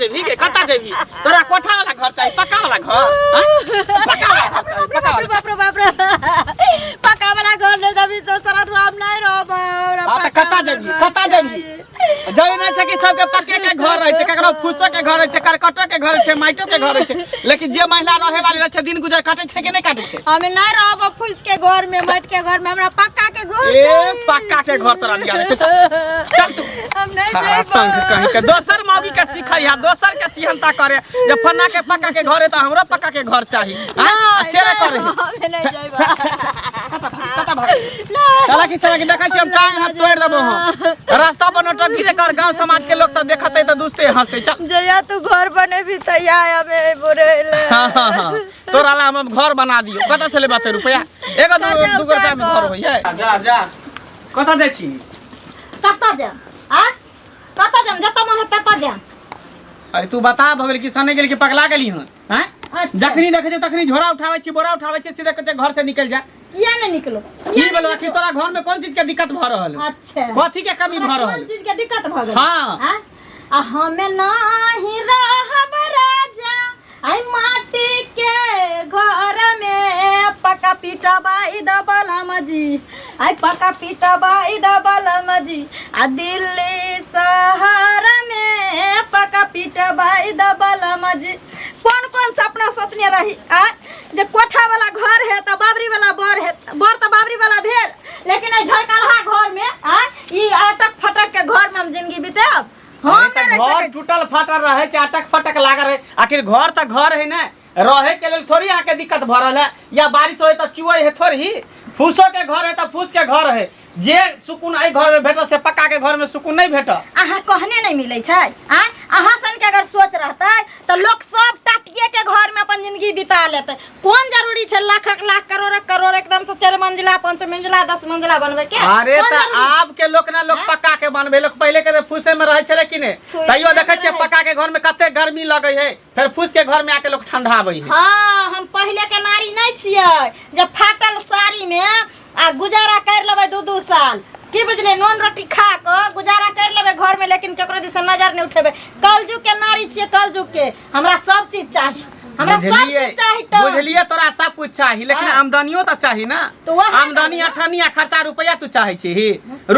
जेबही के कतऽ जेबही तोरा कोठा वाला घर चाही पक्का वाला घर हाँ? पक्का वाला घर चाही पक्का वाला बाप रे बाप रे पक्का वाला घर ले देबी तो सारा हम नहीं रहब हमरा हाँ तऽ पक्का कतऽ वाला जेबही घर कतऽ जेबही चाही। जै नहि छै कि सबके पक्के के घर रहै छै ककरो फूसो के घर रहै छै करकटो के घर रहै छै माइटो के घर रहै छै लेकिन जे महिला रहे वाली रहै छै दिन गुजर काटै छै कि नहि काटै छै हमे नहीं रहब फूस के घर में माटि के घर में हमरा पक्का के घर ए चाही। पक्का के घर तोरा दिया छै चल चल तू हम नहीं सारा जेबै। संघ कहीं के दोसर मौगी के सिखै है दोसर के सिहनता करे जे फन्ना के पक्का के घर है तऽ हमरो पक्का के घर चाही आँय? आ नहीं, से नहि करे नहीं, हमे नहीं जेबै। कतऽ भागै चला की चला की देखै छी हम टांग हाथ तोड़ि देबो हम रास्ता पर नौटंकी रे कर गांव समाज के लोग सब देखतै तऽ दुसते हंसतै चल जहिया तू घर बनेबी तहिया हमे बोरे हाँ हाँ हाँ तोरा ला हम घर बना दियो कतऽ से लेबा ते रुपया एगो दू कर्जा दू रुपया में उठा घर होइए जा जा कतऽ जाइ छी कतऽ जायब आ कतऽ जायब जतऽ मन हेतै ततऽ जायब अरे तू बता भऽ गेल कि सने गेल कि पगला गेली हन हैं अच्छा। जखनी देखै छै तखनी झोरा उठाबै छी बोरा उठाबै छी सीधे कहै छै घर से निकल जा किया नहीं निकलो की बोलो आखिर तोरा घर में कौन चीज के दिक्कत भऽ रहल है अच्छा कथी के कमी भऽ हमरा रहल कोन चीज के दिक्कत भऽ गेल हाँ। आ? आ हमे नाही रहब राजा आई माटी के घर में पका पिटबाई दबलम जी आई पका पिटबाई दबलम जी आ दिल्ली शहर में पका पिटबाई दबलम जी कौन कौन सपना सोचने रही आ जे कोठा वाला घर है तऽ बाबरी वाला बर है बर तऽ बाबरी वाला भेल लेकिन एहि झरकलहा घर में आ ई अटक फटक के घर में हम जिंदगी बितायब हम अरे नहि तऽ रहि घर सकै छी। टूटल फाटल रहे छै अटक फटक लागल रहे आखिर घर तऽ घर है ने रहे के लेल थोड़ी अहाँके दिक्कत भऽ रहल है या बारिश होय तऽ चुए है थोड़ी ही फूसो के घर है तऽ फूस के घर है जे सुकून एहि घर में भेटल से पक्का के घर में सुकून नहीं भेटल अहाँ कहने नहीं मिलै छै आँय अहाँ सनके अगर सोच रहतै तऽ लोक सब टाटिए के घर में अपन जिंदगी बिता लेतै कोन जरूरी छै लाखक लाख करोड़क करोड़ एकदम से चारि मंजिला पाँच मंजिला 10 मंजिला बनबै के अरे कोन तऽ जरूरी आब के लोक ना लोक पक्का के बनबे लोक पहले के तऽ फूसे में रहै छलै कि नहि फूसे तैयो में देखै छियै रहै पक्का के घर में कते गर्मी लगै है फेर फूस के घर में आके लोक ठंडा आबै है हाँ हम पहले के नारी नहीं छियै जे फाटल साड़ी में आ गुजारा कर लेबै दू दू साल की बुझलियै नून रोटी खा कऽ गुजारा कर लेबै घर में लेकिन केकरो दिस नजर नहीं उठेबै कलजुग के नारी छियै कलजुग के हमरा सब चीज चाही हमरा सब बुझलियै चीज चाही तऽ बुझलियै तोरा सब कुछ चाही लेकिन हाँ। आमदनियो तऽ चाही ना तऽ वएह आमदनी अठन्नी आ खर्चा रुपया तू चाहे छी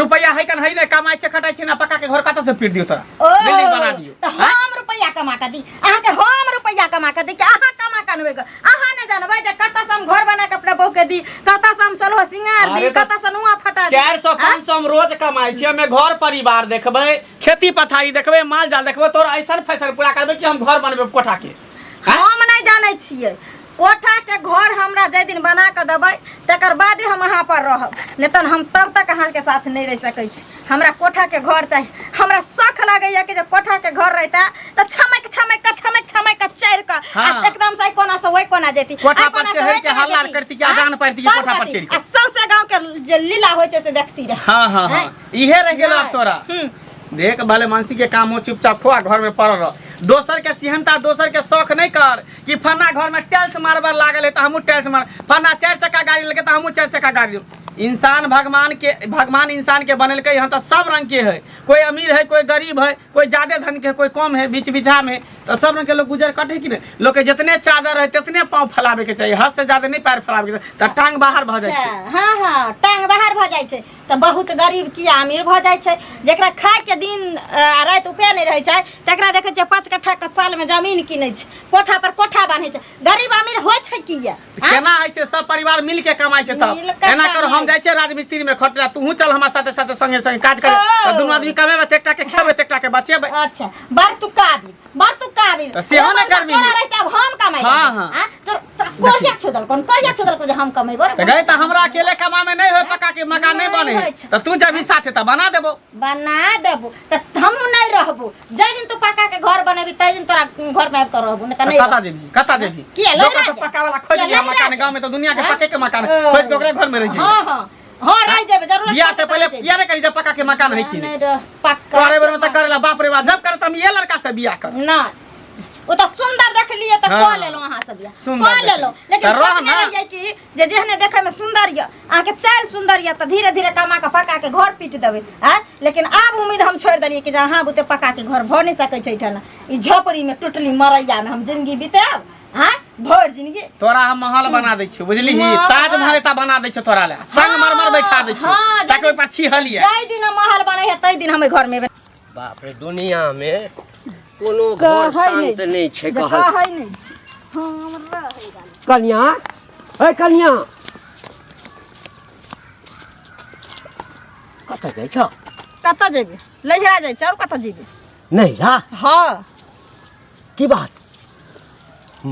रुपया है कन है ने कमाइ छै खटाइ छै ना पक्का के घर कतऽ से पीट दियौ तोरा ओ, बिल्डिंग बना दियौ तऽ हम रुपया कमा कऽ दी अहाँके हम रुपया कमा कऽ दी कि अहाँ कमा कऽ अनबै गऽ? अहाँ नहि जानबै जे कतऽ से हम घर बना कऽ अपना बहू के दी कतऽ से हम सोलहो सिंगार दी अरे तऽ कतऽ से नुआ फटा दी 400 500 हम रोज कमाइ छी हमे घर परिवार देखबै खेती पथारी देखबै माल जाल देखबै तोरा ऐसन फैसन पूरा करबै कि हम घर बनबै कोठा के हम नहि जानै छियै कोठा के घर हमरा जाहि दिन बना कऽ देबै तकर बादे हम अहाँ पर रहब नहि तऽ हम तब तक अहाँके साथ नहि रहि सकै छी हमरा कोठा के घर चाही हमरा शौक लागैया कि जे कोठा के घर रहिता तऽ छमक छमक कऽ छमक छमक कऽ चढ़ि कऽ आ हाँ। एकदम से एहि कोना से ओहि कोना जैती कोठा एहि पर कोना से चढ़ि ओहि के कोना हल्ला जैती। करती कि अजान हाँ? पड़ती कि तब कोठा पर करती। चढ़ि कऽ। आ सौंसे गाँव के जे लीला होइ छै से देखती रहे हाँ हाँ हाँ इहे रह गेल अब तोरा हम्म। देख भले मानसी के काम हो चुपचाप खो आ घर में पड़ल रह दोसर के सिहनता दोसर के शौक नहीं कर कि फन्ना घर में टाइल्स मार्बल लागल है तो हमहूँ टाइल्स मार फन्ना चारि चक्का गाड़ी लेके तो हमहूँ चारि चक्का गाड़ी लेब। इंसान भगवान के भगवान इंसान के बनेलकै हन तऽ सब रंग के है कोई अमीर है कोई गरीब है कोई ज्यादा धन के है कोई कम है बीच बिछा में तऽ सब रंग के लोग गुजर कटे कि नहीं लोग के जितने चादर है तितने पाँव फैलावे के चाहिए हद से ज्यादा नहीं पैर फैलावे के चाहिए तऽ टांग बाहर भऽ जाइ छै अच्छा, हाँ हाँ टांग बाहर भऽ जाइ छै तऽ बहुत गरीब किया अमीर भऽ जाइ छै जकरा खायके दिन आ राति उपाय नहि रहै छै तकरा देखै छियै 5 कट्ठा के सालमे जमीन कीनै छै कोठा पर कोठा बान्है छै गरीब अमीर होइ छै किया तऽ केना होइ छै सब परिवार मिल के कमाइ छै तब मिल के एना कर हम कमाइ जाइ छियै राजमिस्त्री में खटला तूहू चल हमरा साथे साथे संगे संगे काज करे तऽ दुनू आदमी कमेबै तऽ एकटा के खेबै तऽ एकटा के बचेबै अच्छा बड़ तू काबिल बड़ तू काबिल तऽ सेहो ने करबिही। तोरा रहिते आब हम कमाइ हाँ, हाँ। हाँ तोर तोरा कोरिया छुदल कोन कोरिया छुदल को जे हम कमेबो रे तऽ गई तऽ हमरा अकेले कमामे नहि होय पक्का के मकान नहि नहि बने होइ छै। तऽ तू जबही साथे तऽ बना देबो बना देबो तऽ हमहूँ नहि रहबो जाहि दिन तू पक्का के घर बनेबी ताहि दिन तोरा घर में आबि कऽ रहबो नहि तऽ तऽ नहि कतऽ रहबो। जेबही कतऽ जेबही किया लोक लहरा तऽ जाय? पक्का वाला खोजि किया लिअ लहरा मकान जाय? गाँव में तऽ दुनिया के हाँ? पक्के के मकान ओ। खोजि के ओकरे घर में रहि जेबही हाँ हाँ हाँ रहि जेबै जरूरत बियाह से पड़तै तऽ पहिले रहि जेबै। किया नहि करी जब पक्का के मकान है कि नहि नहि रह, पक्का करे बेर में तऽ करेला बाप रे बाप जब करे तऽ हम ये लड़का से बियाह कर नहि ओ तऽ सुंदर देखलिए तऽ हाँ। कऽ लेलहुँ अहाँ सब बियाह सुंदर कऽ लेलहुँ देखलियै। लेकिन तऽ रह सोचने ना। रहियै कि जे जेहने देखै में सुंदर यऽ अहाँके चालि सुंदर यऽ तऽ धीरे धीरे कमा कऽ पका के घर पीट देबै आँय लेकिन आब उम्मीद हम छोड़ि देलियै कि जे अहाँ बुते पका के घर भऽ नहि सकै छै एहिठाम ई झोपड़ी में टुटली मरैया में हम जिंदगी बितायब आँय भरि जिंदगी तोरा हम महल बना दै छियौ बुझलिही महल। ताजमहल एता बना दै छियौ तोरा ले संगमरमर बैठा दै छियौ हाँ, ताकि ओहि पर छिहलियै जाहि दिन हम महल बनै है ताहि दिन हम एहि घर में एबै बाप रे दुनिया में कोनो घर शांत नहि छै कहल कहै नहि कनिया ए कनिया कतऽ जाइ छ कतऽ जेबै लहिरा जाइ छै आओर कतऽ जेबै नहि रा हँ की बात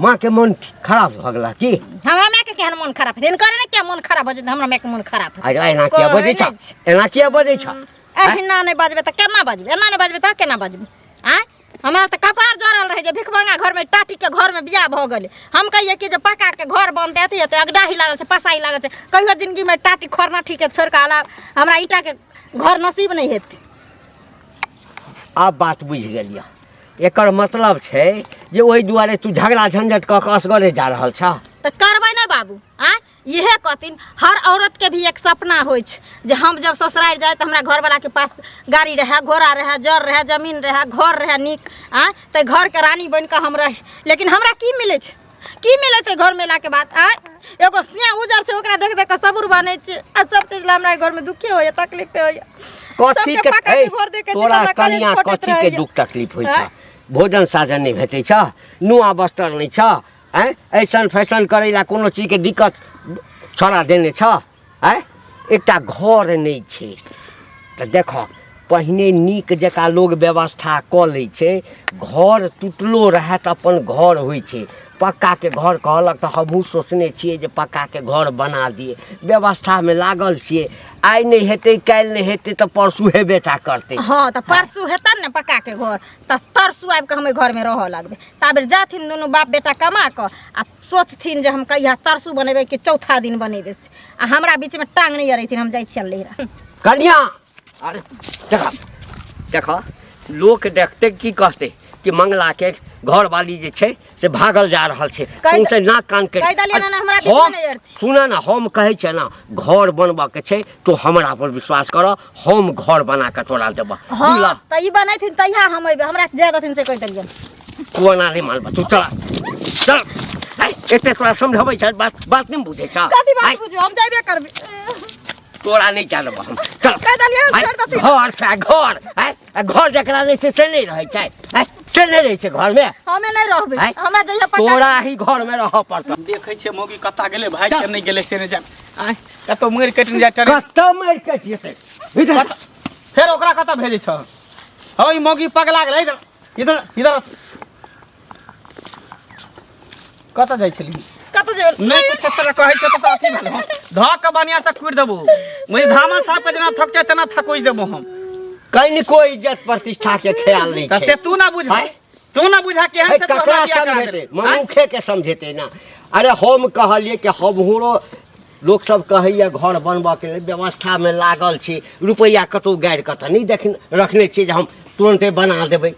माँ के मन खराब भऽ गेला की हमरा मायके केहन मन खराब हेतै हिनकर ने किया मन खराब भऽ जेतै हमरा मायके मन खराब हेतै अरे एना किया बजै छ कहै नहि छै। एना किया बजै छ एहिना नहि बजबै तऽ केना बजबै एना नहि बजबै तऽ केना बजबै आँय हमरा तऽ कपार जरल रहै जे भिखमंगा घरमे टाटीके घरमे बियाह भऽ गेलै हम कहियै कि जे पक्काके घर बनतै अथी हेतै अगडाही लागल छै पसाही लागल छै कहियो जिनगीमे टाटी खरना ठीके छोड़ि कऽ अलावा हमरा ईंटाके घर नसीब नहि हेतै आब बात बुझि गेलियै एकर मतलब छै जे ओहि दुआरे तू झगड़ा झंझट कऽ कऽ असगरे जा रहल छह तऽ करबै नहि बाबू आँय इहे कहथिन हर औरत के भी एक सपना होइ छै जे हम जब ससुरारि जाए तऽ हमरा घरवला के पास गाड़ी रहए घोड़ा रहए जर रहए जमीन रहए घर रहए नीक आँय तऽ घरके रानी बनि कऽ हम रही लेकिन हमरा की मिलै छै की मिलै छै घरमे एलाके बाद आँय एगो सिया उजर छै ओकरा देख देख कऽ सबुर बनै छै आ सब चीज लए हमरा घरमे दुखे होइए तकलीफे होइए कथी सबके के पका ए, के घर देखै छी तऽ तोरा हमरा कलेज कनिया फटैत कथी के रहैए। दुख तकलीफ होइ आँय? छ भोजन साजन नहि भेटै छ नुआ बस्तर नहि छ आँय ऐसन फैशन करै लए कोनो चीजके दिक्कत छोड़ा देने छ आँय एकटा घर नहि छै तऽ देखऽ पहिने नीक जकाँ लोग व्यवस्था कऽ लै छै घर टुटलो रहए तऽ अपन घर होइ छै पक्काके घर कहलक तऽ हमहूँ सोचने छियै जे पक्काके घर बना दियै व्यवस्थामे लागल छियै आइ नहि हेतै काल्हि नहि हेतै तऽ परसू हेबे टा करतै हँ तऽ परसू हेतनि ने पक्काके घर तऽ तरसू आबि कऽ हम एहि घरमे रहऽ लगबै ताबेर जाथिन दुनू बाप बेटा कमा कऽ आ सोचथिन जे हम कहिया तरसू बनेबै कि चौथा दिन बनेबै से आ हमरा बीचमे टांग नहि अड़ेथिन हम जाइ छियनि लहिरा कन्या अरे देख देख लोक देखते की कहते कि मंगला के घरवाली जे छै से भागल जा रहल छै कहि सौंसे नाक कान के कहि देलियै ने, हमरा बीचमे हम नहि अड़थिन। सुन ने हम कहै छियै ने घर बनबऽ के छै तू हमरा पर विश्वास कर हम घर बना के तोरा देबऽ हँ बुझलह तऽ ई बनेथिन तहिया हम अयबै हमरा जाय देथिन से कहि देलियनि तू एना नहि मानबह तू चल चल है, एते तोरा समझबै छै बात बात नहि बुझै छ कथी बात बुझू हम जायबे करबै तोरा नहि जानब हम चल कहि देलियै है, छोड़ि देथिन घर छै घर है आ घर जकरा नहि छै से नहि रहै छै है से नहि रहै छै घरमे हमे नहि रहबै है? हमरा जहिया पक्का तोरा ही घरमे रहऽ पड़तौ देखै छियै मौगी कत्ता गेलै भागि के नहि गेलै से नहि जान आँय कतौ मरि कटि नहि जाय ट्रेन कतऽ मरि कटि जेतै इधर फेर ओकरा कतऽ भेजै छह हौ ई मौगी पगला गेलै इधर इधर इधर कतऽ जाइ छली कतऽ जेबै नहि कुछ तोरा कहै छौ तऽ अथी भेल हँ धऽ कऽ बढ़िआँ से कुटि देबो मुझे धामा साहब के जेना थक छै तेना थकोचि देबो हम कनिको इज्जत प्रतिष्ठा के ख्याल नहि तऽ छै से तू ना बुझ आँय? तू ना बुझा केहन है, से तू ककरा हमरा बियाह करा समझेतै देलही? आँय? मनुखे के समझेतै ना अरे हम कहलियै कि हमरो लोक सब कहैया घर बनबऽके लेल व्यवस्थामे लागल छी रुपैआ कतहु गाड़ि कऽ तऽ नहि देख रखने छियै जे हम तुरन्ते बना देबै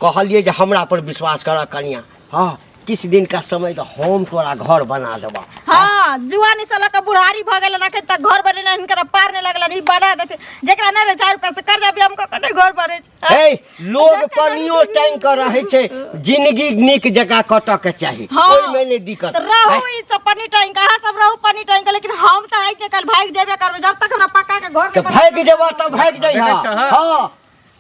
कहलियै जे हमरा पर विश्वास करऽ कनिया हँ किछु दिनका समय दऽ हम तोरा घर बना देबऽ हाँ जुआनी से लऽ कऽ बुढ़ारी भऽ गेलनि अखन तक घर बनेने हिनकर पार नहि लगलनि ई बना देथिन जेकरा नहि रहै 4 रुपया से कर्जा भी हम कऽ कऽ नहि घर बनै छै हे लोग पनियो टांगि कऽ रहै छै जिंदगी नीक जकाँ कटऽ के चाही हाँ। ओहिमे नहि दिक्कत तऽ रहू ई सब पन्नी टांगि कऽ अहाँ सब रहू पन्नी टांगि कऽ लेकिन हम तऽ आइ के काल्हि भागि जेबे करबै जब तक हमरा पक्का के घर तऽ नहि भागि जेबऽ तऽ भागि जइहऽ देखै छह? हँ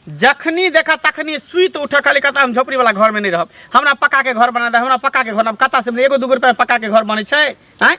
जखनी देखा तखनी सुति उठऽ खाली कहता हम झोपड़ी वाला घर में नहीं रहब हमरा पक्का के घर बना दे हमरा पक्का के घर कता से एगो दूगो रुपया पक्का के घर बनै छै आँय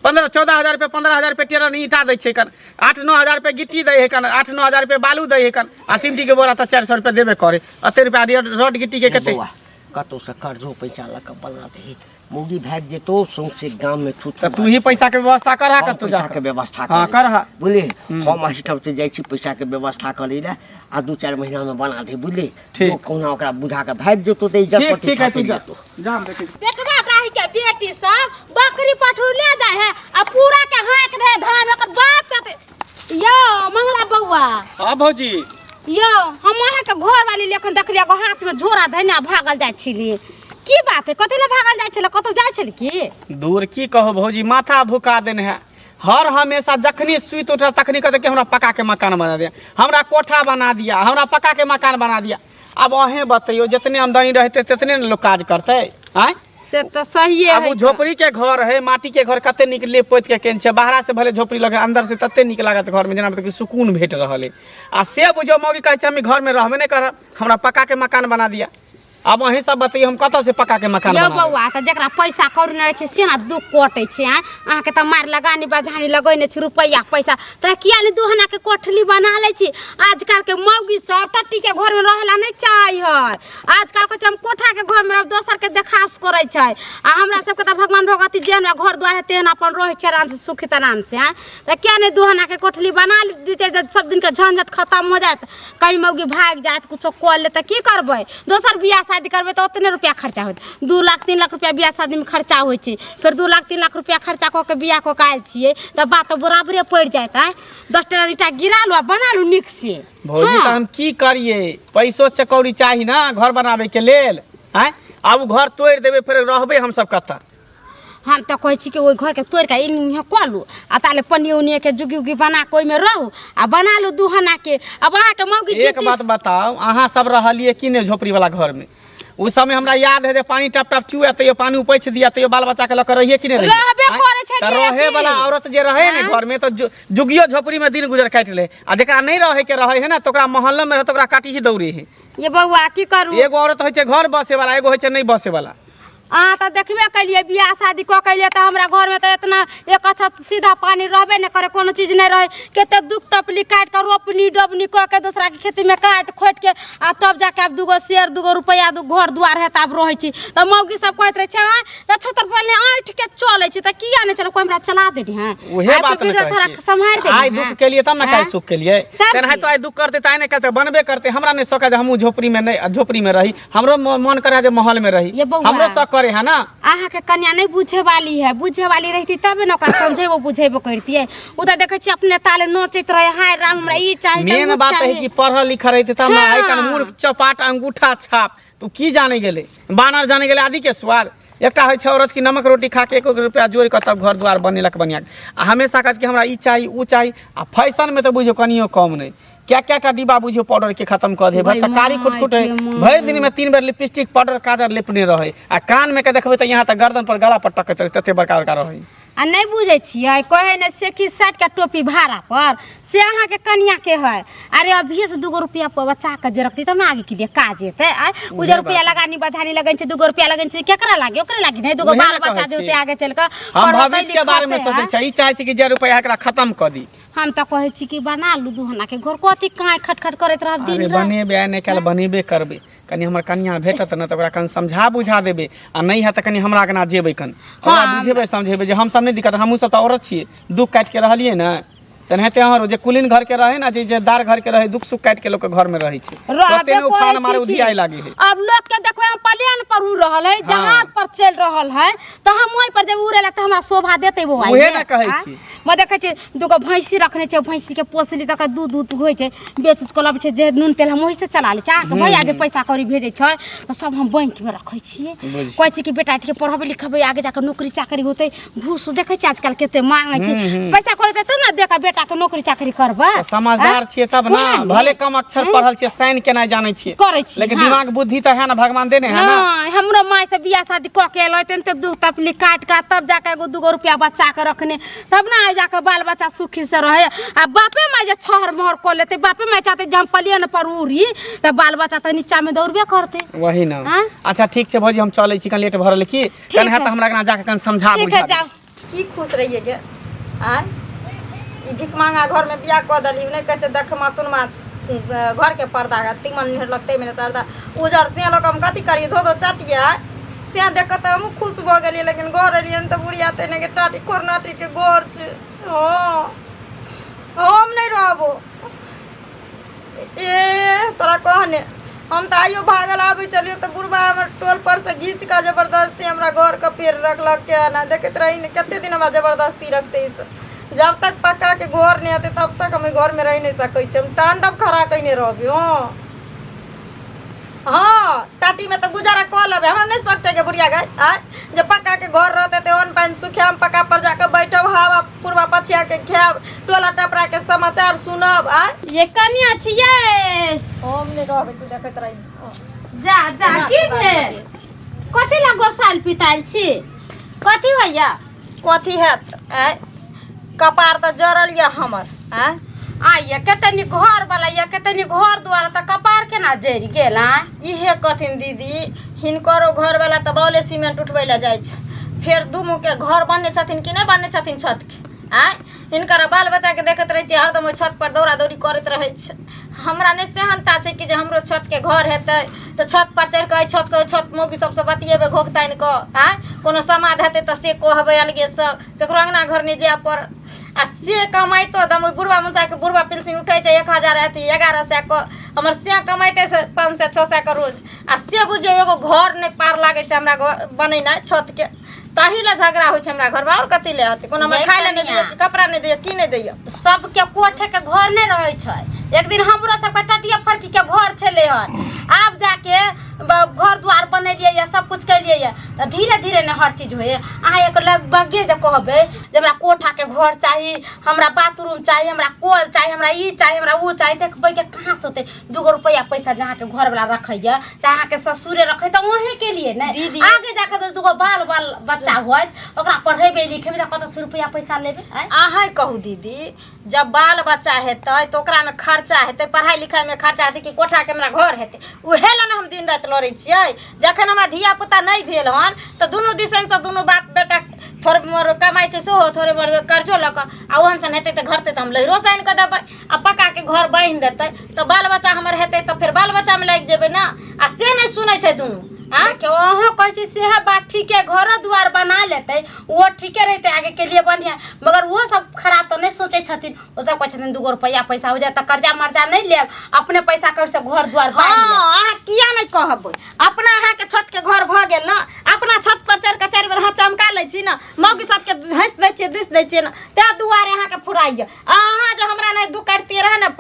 15 14 हजार रुपया 15 हजार रुपया टेरन ईंटा दै छै कन 8 9 हजार रुपया गिट्टी दै है कन 8 9 हजार रुपया बालू दै है कन आ सिमटी के बोरा तऽ 400 रुपया देबे करे अते रुपया रड गिट्टी के कते बौआ कतौसँ कर्जो पैसा लऽ कऽ बना दही मौगी भागि जेतौ सौंसे गाममे थू तऽ तू ही पैसा के व्यवस्था कर हम कतौ पैसाके व्यवस्था हाँ करै कर छी। बुझली हम एहिठाम से जाइ छी पैसाके व्यवस्था करै लए आ 2-4 महीनामे बना दे बुझली ठीक। जो कहुना ओकरा बुझा कऽ भागि जेतौ तऽ इज्जत ठीक ठीक प्रतिष्ठा है तू चलि जा जेतौ जा हम देखै छी। पेटवा डाही के बेटी सब बकरी पठरू ले जाय है आ पूरा के हाँक दे धान ओकर बाप के यो मंगला बौआ हाँ भौजी यो हम अहाँ के घर वाली लेखन देखलियै एगो हाथ में झोरा धैने भागल जाइ छली की बात है, कथी ले भागल जाइ छलै, कतौ जाइ छलै की? दूर की कहू भौजी, माथा भुका देने है। हर हमेशा जखनी सुति उठल तखनी कहते कि हमरा पक्का के मकान बना दिया, हमरा कोठा बना दिया, हमरा पक्का के मकान बना दिया। अब अहें बतैयो, जितने आमदनी रहते तितने ने लोग काज करते। आँय से तऽ सहिए अब है। उ झोपड़ी के घर है, माटी के घर कते नीक लेप पोति के केन छै। बाहरा से भले झोपड़ी लगे, अंदर से तते नीक लागत घर में, जेना मतलब कि सुकून भेट रहल है। आ से बुझियौ मौगी कहै छै हम ई घर में रहबे नहि करब, हमरा पक्का के मकान बना दिया। अब अहीं सब बतैयौ हम कतऽ से पक्का के मकान यौ बनाबै? बौआ, तऽ जकरा पैसा कौड़ी नहि रहै छै से ने दुख कटै छै। आँय, अहाँके तऽ मारि लगानी बजानी लगेने छी रुपैआ पैसा, तऽ किया नहि दुहना के कोठली बना लै छी? आजकल के मौगी सब टट्टी के घर में रहै ला नहि चाहै है। आजकल कहै छै हम कोठा के घर में रहब, दोसर के देखास करै छै। आ हमरा सबके तऽ भगवान भगवती जेहन घर द्वार है तेहन अपन रहै छै आराम से, सुखित आराम से। आँय, तऽ किया नहि दुहना के कोठली बना दितै जे सब दिन के झंझट खतम हो जायत? कहीं मौगी भागि जायत, कुछो कऽ ले तऽ की करबै? दोसर बियाह शादी करबै तऽ ओतने रुपया खर्चा होत। 2 लाख 3 लाख रुपया बियाह शादीमे खर्चा होइ छै। फेर 2 लाख 3 लाख रुपया खर्चा कऽ के बियाह कऽ के आयल छियै तऽ बात तऽ बराबरे पड़ि जायत। आँय, 10 टा ईंटा गिरा लू आ बना लू नीक से। भौजी, तऽ हम की करियै? पैसो चकौड़ी चाही ने घर बनाबे के लेल। आँय, आब उ घर तोड़ि देबै, फेर रहबै हमसब कतऽ? हम तऽ कहै छी कि ओहि घरके तोड़ि कऽ एनी कऽ लू आ ताले पन्नी उन्नी के जुगी उगी बना कऽ ओहिमे रहू आ बना लू दुहना के। अब अहाँके मौगी एक जिद्दी- बात बताउ, अहाँ सब रहलियै कि नहि झोपड़ी वाला घर में? उस समय हमरा याद है जे पानी टप टप चुए, तैयो पानी उपैछ दिया, तैयो बाल बच्चा के लऽ के रहिए कि नहि रहिए? रहबे आँय? करै छलियै तऽ रहे की? वाला औरत जे रहे ने घर में तऽ जुगियो झोपड़ी में दिन गुजर काटि ले, आ जेकरा नहि रहे के रहे है ने तऽ ओकरा मोहल्ला में रहे तऽ ओकरा काटी ही दौड़े है। ये बौआ, की करू? एगो औरत होइ छै घर बसे वाला, एगो होइ छै नहि बसे वाला। अहाँ तऽ देखबे केलियै, बियाह शादी कऽ के एलियै तऽ हमरा घरमे तऽ एतना एक अच्छा सीधा पानी रहबे नहि करै, कोनो चीज नहि रहै। कते दुख तकलीफ काटि कऽ रोपनी डोबनी कऽ के दोसराके खेतीमे काटि खोटि के आ तब जाके आब दूगो शेर दूगो रुपैआ दू घर दुआर है तऽ आब रहै छी। तऽ मौगी सब कहैत रहै छै, आँय तऽ छतर पहिले ऐंठ के चलै छै, तऽ किया नहि चलै? कोइ हमरा चला देने है? उहे बात ने कहै छी। सम्हारि देने आइ दुख केलियै तब ने काल्हि आँय? सुख केलियै। तब तेनाहिते की? आइ दुख करतै तऽ आइ नहि काल्हि तऽ बनबे करतै। हमरा नहि शौक है जे हमहूँ झोपड़ी में नहि झोपड़ी में रही, हमरो मन करे जे महल में रही। ये बौआ। हमरो शौक करे है ना। अहाँके कन्या नहि बुझे वाली है। बुझे वाली रहती तबे ने ओकरा समझेबो बुझेबो करतियै। ओ तऽ देखै छियै अपने ताले नोचैत रहे, हाय राम, हमरा ई चाही तऽ मेन उ बात है चाही। कि पढ़ल लिखल रहते तब ना। आइ काल्हि मूर्ख चपाट अंगूठा छाप, तू की जाने गेलै? बानर जाने गेलै आदि के स्वाद। एकटा होइ छै औरत की नमक रोटी खा के एक एक रुपया जोड़ि कऽ तब घर द्वार बनेलक बढ़िआँ, आ हमेशा कहत कि हमरा ई चाही, उ चाही। आ फैशन में तऽ बुझियौ कनियो कम नहि। क्या क्या टा डिब्बा बुझियौ पाउडर के खत्म कऽ दे भरि तऽ कारी खुटखुट है। भरि दिन में 3 बेर लिपस्टिक पाउडर काजर लेपने रहै, आ कान में के देखबै तऽ यहाँ तक गर्दन पर गला पर टकैत रहै, तते बड़का बड़का रहै। आ नहि बुझै छियै, कहै ने सेखी 60 के टोपी भाड़ा पर, से अहाँके कनिया के है। अरे, अभिये से दूगो रुपया बचा के जे रखती तब ने आगे के लिए काज हेतै। आय, उ जे रुपया लगानी बधानी लगै छै, दूगो रुपया लगै छै, केकरा लागे? ओकरे लागे नहि? दूगो उहे बाल ने बच्चा कहै जे छी। होतै आगे चलि कऽ हम पढ़तै भविष्य के बारे में लिखतै, सोचै आँय? छियै, ई चाहै छी कि जे रुपया एकरा खत्म कऽ दी। हम तऽ कहै छी कि बना लू दुहना के घर, कथी काँय खटखट करैत रहब अरे दिन रात? बनेबै, आइ नहि काल्हि बनेबे करबै। कनि हमर कनिया भेटत ने तऽ ओकरा कनि समझा बुझा देबै, आ नहि हैत तऽ कनि हमरा अङ्गना जेबै, कनि ओकरा बुझेबै समझेबै जे हमसब नहि दिक्कत, हमहूँ सब तऽ औरत छियै, दुःख काटि के रहलियै ने। तेनाहिते अहाँ जे कुलीन घर के रहै ने, जे इज्जतदार घर के रहै, दुःख सुख काटि के लोक घर में रहै छै। रहबे ओते ने उफान करै मारे छी की? उधियाइ लागे है। अब लोग के देखबै हम प्लेन पर उड़ रहल है, जहाज पर चलि रहल है, तऽ हम ओहि पर जब उड़े ला तऽ हमरा शोभा देतै बौआ? उहे ये? ने कहै आँय? छी। मैं देखै छी दूगो भैंसी रखने छै, भैंसी के पोसली तऽ ओकरा दूध उध होइ छै, बेच उच कऽ लबै छै, जे नून तेल हम ओहि से चला लै छी। अहाँके भैया जे पैसा कौड़ी भेजै छै तऽ सब हम बैंक में रखै छियै। बुझि। कहै छी कि बेटा के पढ़ेबै लिखेबै, आगे जाके नौकरी चाकरी होतै। घूस देखै छियै आजकल कते मांगै छै। पैसा कौड़ी देतै ने देके बेटा के नौकरी चाकरी करबै। तऽ समझदार छियै तब ने। उएह ने। भले कम अक्षर पढ़ल छियै, साइन केनाइ जानै छियै, करै छियै, लेकिन हाँ। दिमाग बुद्धि तऽ है ने, भगवान देने है ना। नहीं, हमरो माय से बियाह शादी कऽ के एलै तेनते दुख तकलीफ काटि कऽ तब जाके एगो दूगो रुपया बचा के रखने, तब ने आइ जाके बाल बच्चा सुखी से रहे। आ बापे माय जे छहर मोहर कऽ लेतै, बापे माय चाहते जे हम प्लेन पर उड़ी, तऽ बाल बच्चा तऽ नीचा में दौड़बे करतै। वही ने। हाँ? अच्छा ठीक छै भौजी, हम चलै छी, कनि लेट भऽ रहल की। कनि है। है तऽ हमरा अङ्गना जाके कनि समझा ठीक बुझा है, देबै। जाओ। की खुश रहिए गे? आँय, ई भिख मांगा घरमे बियाह कऽ देलही। नहि कहै छै देखमा सुनमा घरके पर्दा तीमन निहरलक ताहिमे नहि सरदा उजर से लऽ कऽ हम कथी करियै? धो धो चटियै से देख कऽ तऽ हमहूँ खुश भऽ गेलियै, लेकिन घर एलियनि तऽ बुढ़िया तऽ के टाटी खोरनाटीके घर छै। हँ, हम नहि रहबो। ए तोरा कहने हम तऽ आइयो भागल आबै छलियै तऽ बुढ़बा हमर टोल पर से घीच कऽ जबरदस्ती हमरा घर के पेड़ रखलक के ना। देखैत रही ने कते दिन हमरा जबरदस्ती रखतै ई सब। जब तक पक्का के घर नहि हेतै तब तक हम एहि घर मे रहि नहि सकै छी। हम तांडव खड़ा कयने रहबै। हँ। हाँ टाटी में तऽ गुजारा कऽ लेबै हमरा नहि शौक छै गे बुढ़िया गाय आँय जे पक्का के घर रहतै तऽ अन्न पानि सुखायब पक्का पर जाकऽ बैठब हवा पूर्वा पछिया के खायब टोला टपरा के समाचार सुनब आँय ये कनिया छियै हम नहि रहबै तू देखैत रही जा जा की भेल कथी ला गोसाल पिताल छी कथी होइया कथी हैत आँय कपार तऽ जरल यऽ हमर आँय आइए कते नीक घर वाला ये कते नीक घर द्वार तऽ कपार केना जरि गेल आँय इहे कहथिन दीदी हिनकरो घरवाला तऽ बॉले सीमेंट उठबै लए जाइ छै फेर दू मुँहके घर बनने छथिन कि नहि बनने छथिन छतके आँय हिनकर बाल बच्चाके देखैत रहै छियै हरदम ओहि छत पर दौड़ा दौड़ी करैत रहै छै हमरा नहि सेहनता छै कि जे हमरो छतके घर हेतै तऽ छत पर चढ़ि कऽ एहि छतसँ ओहि छत मौगी सबसँ बतियेबै घोघ तानि कऽ आँय कोनो समाद हेतै तऽ से कहबै अलगेसँ ककरो अङ्गना घर नहि जाय पड़त आ से कमाइतो दम ओहि बुढ़बा मुसाके बुढ़बा पेंशन उठै छै 1000 अथी 1100 के हमर से कमाइते से 500 600 के रोज आ से बुझियौ एगो घर नहि पार लागै छै हमरा घर बनेनाइ छतके ताहि लए झगड़ा होइ छै हमरा घरमे आओर कथी लए हेतै कोनो हमरा यै खाय लए नहि कनिया। दैया कपड़ा नहि दैया की नहि दैया सबके कोठे के घर नहि रहै छै एक दिन हमरो सबके चटिया फरकी के घर छलै हन आब जाके घर द्वार बनेलियै या सब कुछ केलियै या तऽ धीरे धीरे ने हर चीज होइए अहाँ एक लगभगे जे कहबै जे हमरा कोठाके घर चाही हमरा बाथरूम चाही हमरा कल चाही हमरा ई चाही हमरा ओ चाही देखबै के कहाँ से होतै दूगो रुपैआ पैसा जे अहाँके घरवला रखैए चाहे अहाँके ससुरे रखै तऽ वहीँके लिए ने दीदी। आगे जाके जे दूगो बाल बाल बच्चा होत ओकरा पढ़ेबै लिखेबै तऽ कतऽसँ रुपैआ पैसा लेबै आँय अहाँ कहू दीदी जब बाल बच्चा हेतै तऽ ओकरामे खर्चा हेतै पढ़ाइ लिखाइमे खर्चा हेतै कि कोठाके हमरा घर हेतै उहे लए ने हम दिन राति लड़ै छियै जखन हमरा धिया पुता नहि भेल हन तऽ दुनू दिसनसँ दुनू बाप बेटा थोड़े मोर कमाइ छै सेहो थोड़े मोर कर्जो लऽ कऽ आ ओहन सन हेतै तऽ घरतै तऽ हम लहिरोसँ आनि कऽ देबै आ पक्काके घर बान्हि देतै तऽ बाल बच्चा हमर हेतै तऽ फेर बाल बच्चामे लागि जेबै ने आ से नहि सुनै छै दुनू आँय देखियौ अहाँ कहै छी सेहे बात ठीके घरो दुआर बना लेतै ओहो ठीके रहतै आगे के लिए बढ़िया मगर ओहो सब खराब तऽ नहि सोचै छथिन ओ सब कहै छथिन दूगो रुपैआ पैसा हो जाए तऽ कर्जा मर्जा नहि लेब अपने पैसा कर से घर दुआर बान्हि लेब। हाँ अहाँ किया नहि कहबै अपना अहाँके छतके घर भऽ गेल ने अपना छत पर चढ़ि कऽ चारि बेर हाथ चमका लै छी ने मौगी सबके हँसि दै छियै दुसि दै छियै ने ताहि दुआरे अहाँके फुराइए अहाँ जे हमरा नहि दू काटितियै रहए ने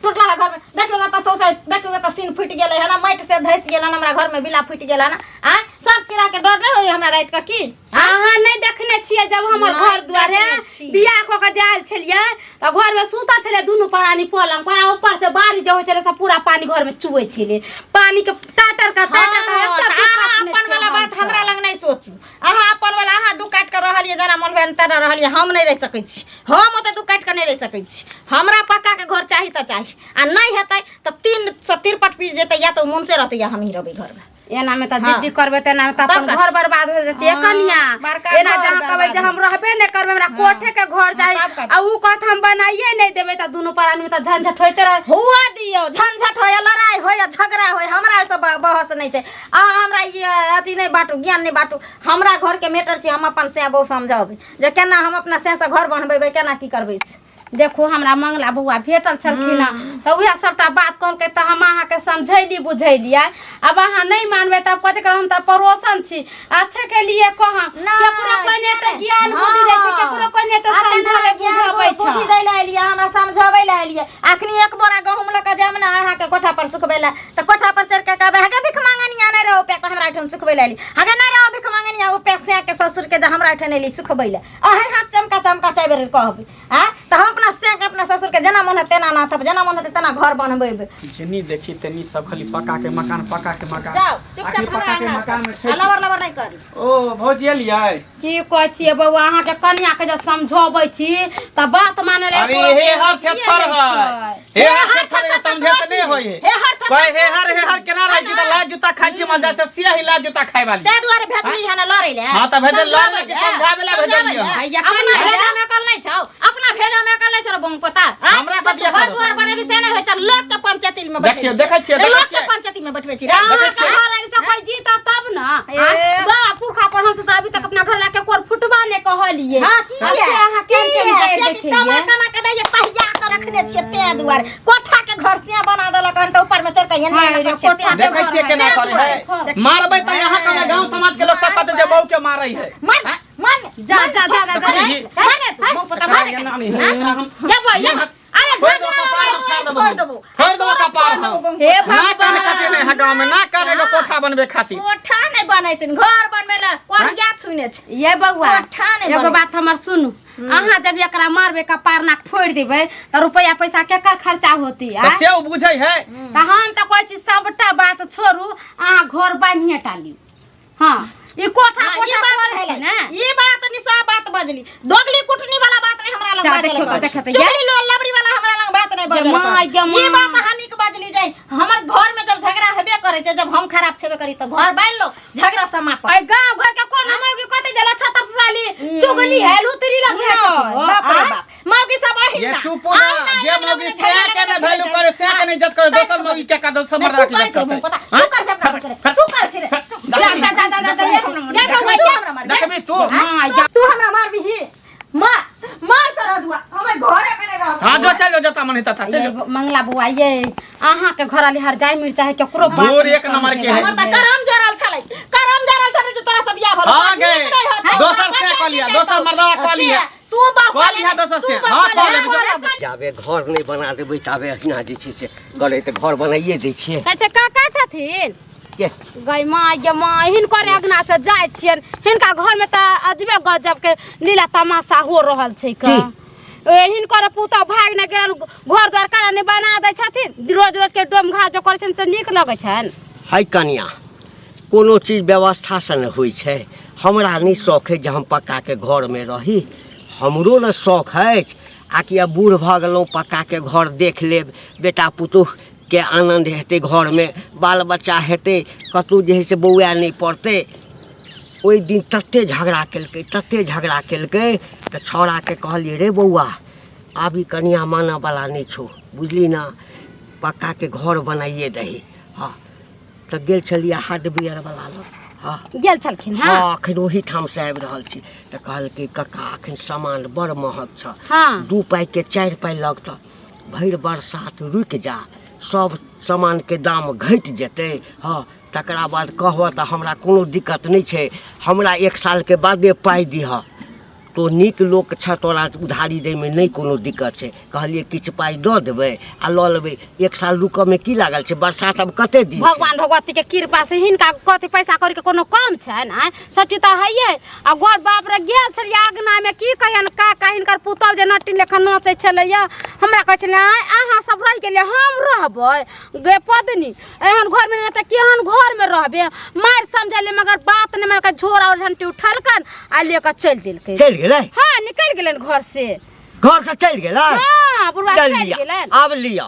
टूटला घरमे देखियौ तऽ सौंसे देखियौ तऽ सीन फुटि गेलै हन माटि से धसि गेल हन हमरा घरमे बिला फुटि गेल हन आँय साँप कीड़ाके डर नहि होइए हमरा रातिके की अहाँ नहि देखने छियै जब हमर नहि घर दुआरे देखने छी। बियाह कऽ के जायल छलियै तऽ घर में सुतल छलियै दुनू प्राणी पलंग पर आ ऊपर से बारिश जे होइ छलै से पूरा पानी घर में चुबै छलै पानी के टाटर का टाटर का हाँ, एते तऽ दुख अहाँ अपने अपन छियै वाला बात हमसब। हमरा लग नहि सोचू अहाँ अपन वाला अहाँ दू काटि कऽ रहलियै जेना मन भेल तेना रहलियै हम नहि रहि सकै छी हम ओतऽ दू काटि कऽ नहि रहि सकै छी हमरा पक्काके घर चाही तऽ चाही आ नहि हेतै तऽ तीन सए तिरपट पीस जेतै या तऽ ओ मुनसे रहतै या हमही रहबै घरमे एना में तऽ हाँ। जिद्दी करबै तऽ एना में तऽ अपन तब घर बर्बाद हो जेतै हाँ, कनिया बड़का एना घर जहाँ कहबै जे बर्बाद हम रहबे नहि करबै हमरा कोठे के घर चाही तब कथी? आ ऊ कहत हम बनाइए नहि देबै तऽ दुनू प्राणी में तऽ झंझट होइते रहे हुआ दियौ झंझट होय लड़ाइ होय झगड़ा होय हमरा ओहिसँ बहस नहि छै अहाँ हमरा ई अथी नहि बाँटू ज्ञान नहि बाँटू हमरा घरके मैटर छै हम अपन सैं बहु समझेबै जे केना हम अपना सैं घर बनबेबै केना की करबै से देखू हमरा मंगला बौआ भेटल छलखिन हँ तऽ उएह सबटा बात कहलकै तऽ हम अहाँके समझैली बुझैलियै आब अहाँ नहि मानबै तब कथी करब हम तऽ पड़ोसन छी अच्छे के लिए कहम केकरो कोइ नहि तऽ ज्ञान बुद्धि दै छै केकरो कोइ नहि तऽ समझाबै बुझाबै छै बुद्धि दै लए एलियै हमरा समझाबै लए एलियै अखनी एक बोरा गहूम लऽ कऽ जायब ने अहाँके कोठा पर सुखबै लए तऽ कोठा पर चढ़ि कऽ कहबै हगे भिख मांगनिया नहि रहो पे हमरा एहिठाम सुखबै लए एली हगे नहि रहो भिख मांगनिया ओ पे सैं के ससुर के जे हमरा एहिठाम एली सुखबै लए अहें हाथ चमका चमका चारि बेर कहबै आँय तऽ हम अपना सैं के अपना ससुर के जेना मन हेतै तेना नाथब जेना मन हेतै तेना घर बनबेबै जेनी देखी तेनी सब खाली पक्का के मकान पक्का के मकान जाओ चुपचाप आखिर हमरा पक्का के अंगना मकान में से छै आ लबर लबर नहि करी ओ भौजी एलियै की कहै छियै बौआ अहाँके कनियाके जब समझबै छी तऽ बात मानै लए अरे एको हे हर रत्ती थेथर नहि है छै। हे हर थेथर है समझे से नहीं होय हे हर थेथर कहे हे हर हे हर केना रहै छी तऽ लात जूता खाइ छी मजा से सिया ही लात जूता खाय वाली ताहि दुआरे भेजली हन लड़ै लए हाँ, तऽ भेजल लड़ै लए कि समझाबै लए भेजलियै हन? हैया अपना कनिया भेजा में अकल नहि छौ अपना भेजा में अकल नहि छौ रे बमकोता हमरा कथी घर अकल दुआर बनेबी से नहि होइ छै लोक के पंचायती में देखियौ, देखै छियै, देखै लोक के छियै। पंचायती में बैठबै छी रे अहाँके घर आयल से कोइ जीतत तब ने ए। बाबा पुरखा पर हमसब तऽ अभी तक अपना घर लाके कोर फुटबा नहि कहलियै हाँ की आ से है अहाँ की केहन केहन है गारि दै कियाकि कमा छियै कमा के दैये तहिया के रखने छियै तें दुआरे कोठा के घर से बना देलक हन तऽ ऊपर में चढ़ के एने हाँ, एने रे, करै छियै, कोठा तें देखै छियै केना तें करै है दुआरे। मारबै तऽ यहाँ के गांव समाज के लोग सब कहते जे बहू के मारै है मन मन जा जा जा जा जा देखी। माने तू मुंह पर एकरा मारे एना नहि है, एकरा हम ये बा ये अरे फोड़ देबो झगड़ा कपार लड़ाई हम, फोड़ देबो। फोड़ देबो कपार हम। हे ना कान भगवान कटेने है गाँव में ना कान एगो कोठा बनबे खातिर कोठा नहीं बनैतिन घर बनबे ला कोठिया छुने छै ये बउआ कोठा नहि एगो बनै। बात हमर सुनू अहाँ जब एकरा मारबे कपार नाक फोड़ि देबै तऽ रुपैआ पैसा केकर खर्चा होती तऽ आ से ओ बुझै है तऽ हम तऽ कहै छी सबटा बात छोड़ू अहाँ घर बान्हिए टा लिउ हाँ ई कोठा हाँ, ई कोठा बात करै छी भेलै। ने ई बात निशा बात बजली दोगली कुटनी वाला बात नहीं हमरा लग जा, बाजल देखियौ तऽ, कर। देखियौ तऽ, चुगली लो लबरी वाला हमरा लग बात नहीं बजल गे माय, कर। गे माय। ई बात अहाँ नीक बजली जाय हमर घर में जब झगड़ा हेबे करे छै जब हम खराब छेबे करी तऽ घर बान्हि लो झगड़ा समाप्त अइ गाँव घर के कोनो मौगी कते देला छत पुराली चुगली है लुतरी लग है नहि, बाप रे बाप मौगी सब अहिना ये चुप ना जे मौगी से के ने वैल्यू करे से के ने इज्जत करे दोसर मौगी के का दोसर मर्दा के इज्जत करते तू कर छै अपना करे तू कर छै रे जा जा जा जा जा जा बउआ जा देखबी तू हाँ जा तू हमरा मारबिही मार मार सरदुआ हमें घरे में नहीं रहब हां जो चल जो जता मन हेता चल ये मंगला बुआ ये अहाँ के घर वाली हर जाय मिर्चा है केकरो बात दूर नहीं एक नंबर के है। हमर त करम जरल छलै करम जरल छलै जे तोरा सब बियाह भलो हाँ गे दोसर से कह लिया दोसर मर्दवा कह लिया तू बाप कह लिया दोसर से हां कह ले जाबे घर नहि बना देबै ताबे अहिना जे छै से करे तऽ घर बनाइए दै छियै कहै छै काका छथिन के गै माँ गे माँ हिनकर अङ्गना से जाइ छियनि हिनका घरमे तऽ अजबे गजबके लीला तमाशा हो रहल छै का की? ए, हिनकर पुतहु भागि नहि गेल घर द्वार काला नहि बना दै छथिन रोज रोज के डोम घास जो करै छनि से नीक लगै छनि है कनिया कोनो चीज व्यवस्थासँ ने होइ छै हमरा नहि शौख अछि जे हम पक्काके घरमे रही हमरो ने शौख अछि आ कि आब बूढ़ भऽ गेलहुँ पक्काके घर देख लेब बेटा पुतोहुके आनन्द हेतै घरमे बाल बच्चा हेतै कतहु जे हइ से बौआए नहि पड़तै ओहि दिन ततेक झगड़ा केलकै ततेक झगड़ा केलकै तऽ छौड़ाके कहलियै रे बौआ आब ई कनिआ मानऽवला नहि छौ बुझली ने पक्काके घर बनाइए दही हँ तऽ गेल छलियै हार्डवेयरवला लग हँ गेल छलखिन हँ हँ एखन ओहीठामसँ आबि रहल छी तऽ कहलकै कक्का एखन सामान बड़ महग छऽ हँ 2 पाइके 4 पाइ लगतऽ भरि बरसात रुकि जा सब सामानके दाम घटि जेतै हँ तकरा बाद कहबऽ तऽ हमरा कोनो दिक्कत नहि छै हमरा 1 सालके बादे पाइ दिहऽ तो नीक लोक छह तोरा उधारी दैमे नहि कोनो दिक्कत छै कहलियै किछु पाइ दऽ देबै आ लऽ लेबै 1 साल रुकऽमे की लागल छै बरसात आब कते दिन छै भगवान भगवती के कृपा से हिनका कथी पैसा कौड़ी के कोनो कम छनि आँय सब चीज तऽ हइये आ गोर बाप रे गेल छलियै अङ्गनामे की कहियनि काका हिनकर पुतहु जे नटिन लेखन नाचै छलैया हमरा कहै छलै आँय अहाँ सब रहि गेलियै हम रहबै गे पदनी एहन घरमे नहि तऽ केहन घरमे रहबे मारि समझलियै मगर बात नहि मानलकै झोरा और झंटी उठलकन आ लेके चलि देलकै चलि गेलै हाँ निकलि गेलनि घर से घर से चलि गेलै हाँ बुढ़वा चल चलि लिअ गेलनि आब लिअ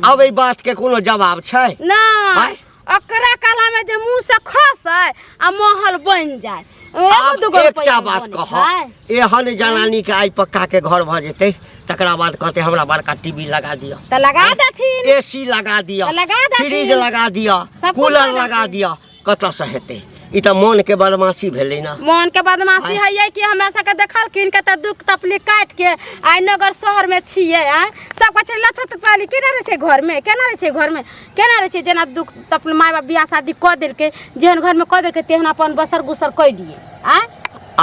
आब एहि बात के कोनो जवाब छै नहि आँय? ओकरा कला में जे मुंह से खसै आ महल बनि जाए एगो आब दूगो एकटा रुपैआ बात बनै कह छै। एहन जनानी के आइ पक्का के घर भऽ जेतै तकरा बाद कहतै हमरा बड़का टीवी लगा दिअ तऽ लगा देथिन एसी लगा दिअ तऽ लगा देथिन। फ्रिज लगा दिअ सब कुछ कूलर लगा लगा देथिन। दिअ कतऽसँ हेतै ई तऽ मोन के बदमाशी भेलै ने मोन के बदमाशी है कि हमरा सबके देखलखिन के तऽ दुख तकलीफ काटि के आइ नगर शहर में छियै आँय सब कहै छै लछत पाली केना रहै छै घरमे केना रहै छै घरमे केना रहै छै जेना दुख तकलीफ माय बाप बियाह शादी कऽ देलकै जेहन घरमे कऽ देलकै तेहन अपन बसर गुसर कऽ लिए आँय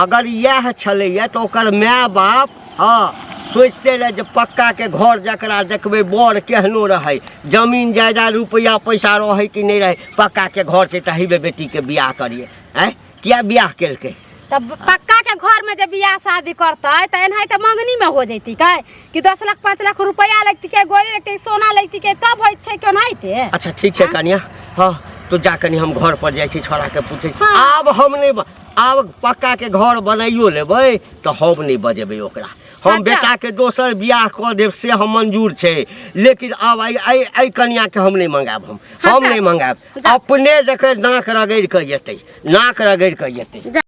अगर इएह छलैया तऽ ओकर माय बाप हँ सोचिते रहै जे पक्काके घर जकरा देखबै बड़ केहनो रहै जमीन जायदाद रुपैआ पैसा रहै कि नहि रहै पक्काके घर छै तऽ हेबे बेटीके बियाह करियै आँय किया बियाह केलकै तब पक्का के घर में जब बियाह शादी करतै तऽ एनाहिते मंगनी में हो जैती कै कि 10 लाख 5 लाख रुपया लगती के गोरी लगती सोना लगती के तब होइत छै केनाहिते अच्छा ठीक छै कनिया हँ तो जा कनि हम घर पर जाइ छी छोड़ाके पूछै हाँ। आब हम नहि आब पक्काके घर बनाइयो लेबै तऽ हम नहि बजेबै ओकरा हम अच्छा। बेटाके दोसर बियाह कऽ देब से हम मंजूर छै लेकिन आब एहि एहि एहि कनियाके हम नहि मंगायब हम अच्छा। नहि मंगायब जा। अपने देखै नाक रगड़ि कऽ एतै नाक रगड़ि कऽ एतै जा।